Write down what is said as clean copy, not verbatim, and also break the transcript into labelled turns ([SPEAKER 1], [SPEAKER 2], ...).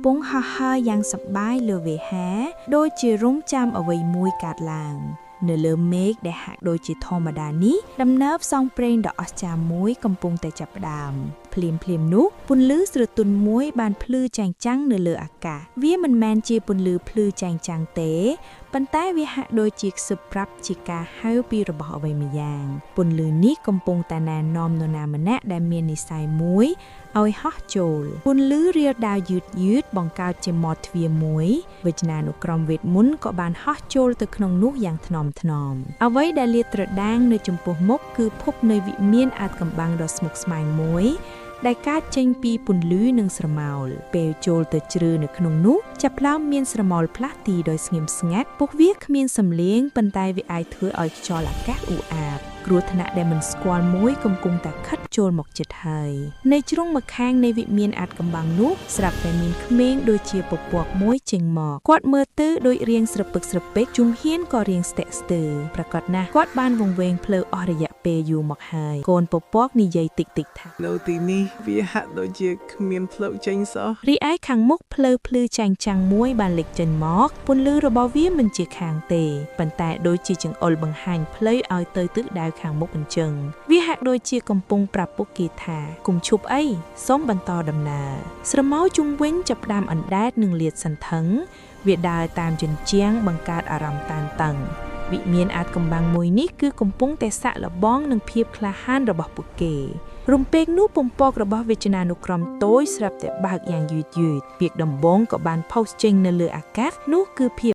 [SPEAKER 1] ពុងហោះហើរយ៉ាងសប្បាយលើវេហាដូចជារង់ចាំអ្វីមួយកើតឡើង នៅលើមេឃដែលហាក់ដូចជាធម្មតានេះដំណើរផ្សងព្រេងដ៏អស្ចារ្យមួយកំពុងតែចាប់ផ្ដើមភ្លាមភ្លាមនោះពន្លឺស្រទន់មួយបានភ្លឺចែងចាំងនៅលើអាកាសវាមិនមែនជាពន្លឺភ្លឺចែងចាំងទេប៉ុន្តែវាហាក់ដូចជាខ្សឹបប្រាប់ជាការហៅពីរបស់អ្វីម្យ៉ាងពន្លឺនេះកំពុងតែណែនាំនរណាម្នាក់ដែលមាននិស្ស័យមួយឲ្យហោះចូលពន្លឺរាលដាវយឺតយឺតបង្កើតជាមាត់ទ្វារមួយវិជ្ជានុក្រមវេទមន្តក៏បានហោះចូលទៅក្នុងនោះយ៉ាងថ្នមថ្នមអ្វីដែលលាតត្រដាងនៅចំពោះមុខគឺភពនៃវិមានអាថ៌កំបាំងដ៏ស្មុគស្មាញមួយដែលកើតចេញពីពន្លឺនិងស្រមោលពេលចូលទៅជ្រៅនៅក្នុងនោះចាប់ផ្ដើមមានស្រមោលផ្លាស់ទីដោយស្ងៀមស្ងាត់ពួកវាគ្មានសំឡេងប៉ុន្តែវាអាចធ្វើឲ្យខ្យល់អាកាសអ៊ូអាបគ្រោះថ្នាក់ដែលមិនស្គាល់មួយកំពុងតែខិតចូលមកជិតហើយនៅជ្រុងម្ខាងនៃវិមានអាថ៌កំបាំងនោះស្រាប់តែមានក្មេងដូចជាពពកមួយចេញមកគាត់មើលទៅដូចរៀងស្រពឹកស្រពេកជំហានក៏រៀងស្ទាក់ស្ទើរប្រកាសណាស់គាត់បានវង្វេងផ្លូវអស់រយៈពេលយូរមកហើយកូនពពកនិយាយតិចៗថា
[SPEAKER 2] នៅទីនេះវាហាក់ដូចជាគ្មានផ្លូវចេញសោះ
[SPEAKER 1] រីឯខាងមុខផ្លូវភ្លឺចែងចាំងមួយបានលេចចេញមកពន្លឺរបស់វាមិនជាខាងទេប៉ុន្តែដូចជាចង្អុលបង្ហាញផ្លូវឲ្យទៅទិសដៅខាងមុខអញ្ចឹងវាហាក់ដូចជាកំពុងប្រាប់ពួកគេថាកុំឈប់អីសូមបន្តដំណើរស្រមោលជុំវិញចាប់ផ្ដើមអណ្ដែតនិងលាតសន្ធឹងវាដើរតាមជញ្ជាំងបង្កើតអារម្មណ៍តានតឹងវិមានអាថ៌កំបាំងមួយនេះគឺកំពុងតែសាក់លបងនឹងភាពក្លាហានរបស់ពួកគេ រំពេងនោះពំពករបស់វេចនានុក្រមតូចស្រាប់តែបើកយ៉ាងយឺតយឺតពាក្យដំបងក៏បានផុសចេញនៅលើអាកាសនោះគឺភាព